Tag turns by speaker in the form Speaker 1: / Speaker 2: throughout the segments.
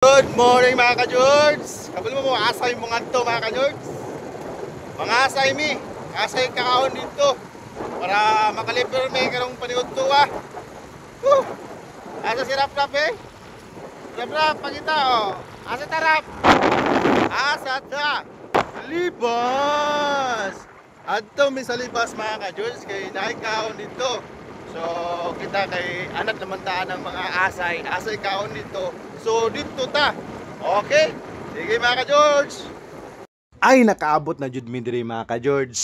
Speaker 1: Good morning mga ka-George! Kabalo mo, asay mo nga to mga ka-George. Mga asay mi, asay kakaon dito para makaliper mi karong paniud to ah. Woo! Asa si Rap Rap eh? Rap Rap, pagita oh. Asa ta Rap? Asa ta? Libas! Adto mi sa Libas mga ka-George kay naay kaon dito. So kita kay anat naman ta ng mga asay, asay kaon dito. So dito ta. Okay? Sige mga ka-George. Ay nakaabot na jud mi diri mga ka-George.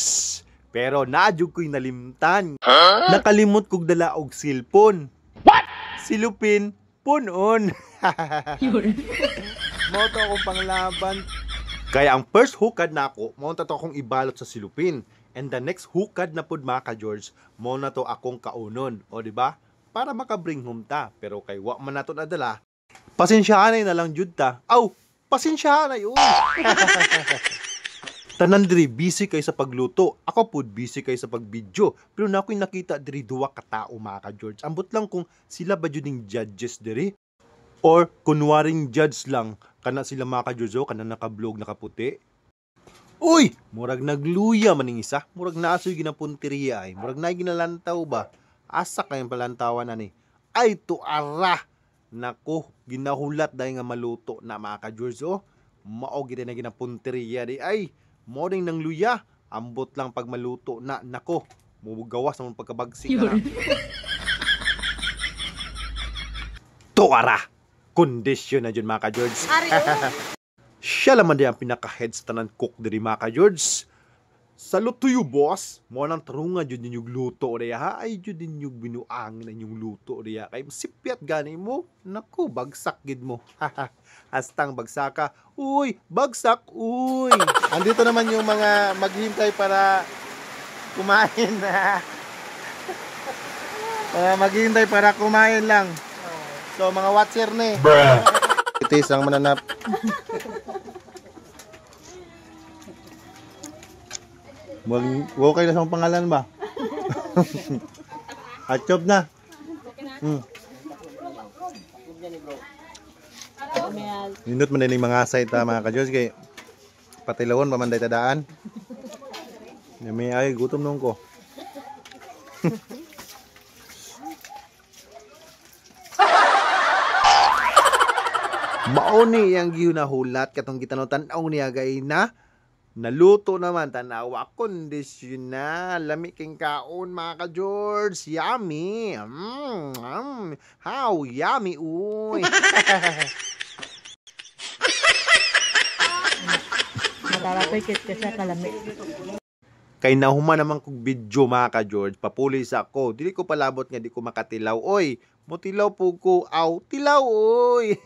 Speaker 1: Pero naa jud ko'y nalimtan. Huh? Nakalimot kog dala og cellphone. What? Silupin punon. Mao to akong panglaban. Kaya ang first hukad nako, mao to akong ibalot sa silupin. And the next hukad na pud mga ka-George, mao na to akong kaunon. O di ba? Para maka-bring home ta. Pero kay wa man nato nadala, pasensyahan na lang jud ta. Aw, pasensyahan ay uy. Tanan diri busy kay sa pagluto. Ako pud busy kay sa pagbidyo. Pero na ako'y nakita diri duwa ka tao mga ka-George. Ambot lang kung sila ba jud ning judges diri or kunwaring judge lang kana sila mga ka-George, oh, kana naka-vlog nakaputi. Uy, murag nagluya maning isa. Murag naasoy ginapunteriya ay. Murag naay ginalantaw ba? Asa kayong palantawan ani? Ay tuara. Nako, ginahulat dahil nga maluto na mga ka-George, oh. Mao gid na ginapunteriya di ay. Mao ning nang luya. Ambot lang pag maluto na. Nako, mugawas na mong pagkabagsik na. Tuara. Kondisyon na jud mga ka-George. Siya laman di ang pinaka-head sa tanan cook diri mga ka-George. Salute to you, boss. Mo nang tarunga jud ninyong luto diya ha. Ay jud ninyong binuangin inyong luto diya. Kay sipyat gani mo. Naku, bagsak gid mo. Hastang bagsaka. Uy, bagsak uy. Andito naman yung mga maghintay para kumain. Mga maghintay para kumain lang. So mga watcher ni. Bruh. Itis ang mananap. Okay na sa pangalan ba? Atchop na. Nindot man din mga site ta mga ka-George kay patilawon pa man day tadaan. May ay gutom nung ko. Mao ni iyang gihunahulat katong gitanon-tan-aw niya gay na naluto naman, tanawa, kondisyon na. Lami king kaon mga ka-George. Yummy. How yummy, uy.
Speaker 2: Matarapikit ka sa kalami.
Speaker 1: Kay nahuman naman kog video mga ka-George, papulis ako. Dili ko palabot nga di ko makatilaw. Oy, motilaw po ko. Aw, tilaw, oy.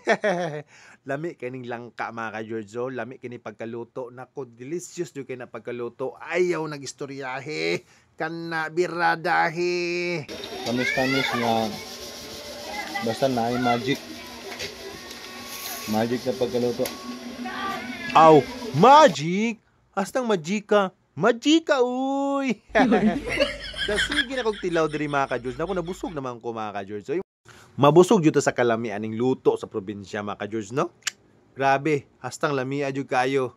Speaker 1: Lami kaning langka mga ka-George, oh. Lami kini pagkaluto. Nako, delicious jud kay na pagkaluto. Ayaw nagistoryahe. Kana biradahe.
Speaker 3: Tamis-tamis nga basta na ay magic. Magic na pagkaluto.
Speaker 1: Aw, magic. Hastang magika. Magika, uy. Sige na kog tilaw diri mga ka-George. Nako, nabusog naman ko mga ka-George. So, mabusog jud ta sa kalami aning luto sa probinsya mga ka-George, no? Grabe, hastang lamia jud kayo.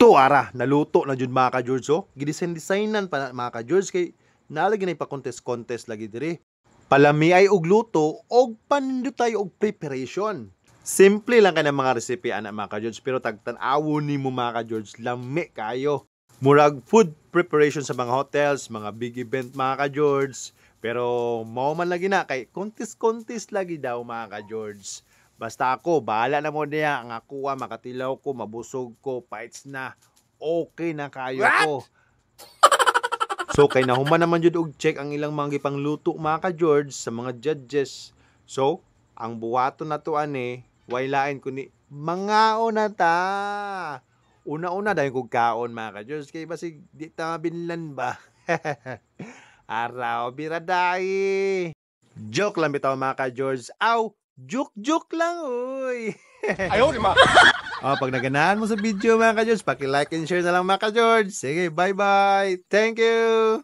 Speaker 1: Tuara, naluto na jud mga ka-George, oh. Gidesign-designan pa na, mga ka-George kay nalagi na ipa-contest-contest lagi diri. Palami ay og luto og pandutay og preparation. Simple lang kay ng mga recipe ana mga ka-George, pero tagtan-awon nimo mga ka-George, lami kayo. Murag food preparation sa mga hotels, mga big event mga ka-George. Pero mao man lagi na kay contest-contest lagi daw mga ka-George. Basta ako, bahala na mo niya. Ang ako, makatilaw ko, mabusog ko, fights na. Okay na kayo ko. So kay nahuman naman jud og check ang ilang mga gipangluto mga ka-George sa mga judges. So, ang buhaton na to ani, way lain kundi mangaon na ta. Una-una dahil kog kaon mga ka-George kay basig di ta mabinlan ba. Araw biraday. Joke lang bitaw mga ka-George. Aw, joke-joke lang uy.
Speaker 4: Ayaw di ma.
Speaker 1: Oh, pag naganahan mo sa video mga ka-George, paki-like and share na lang mga ka-George. Sige, bye-bye. Thank you.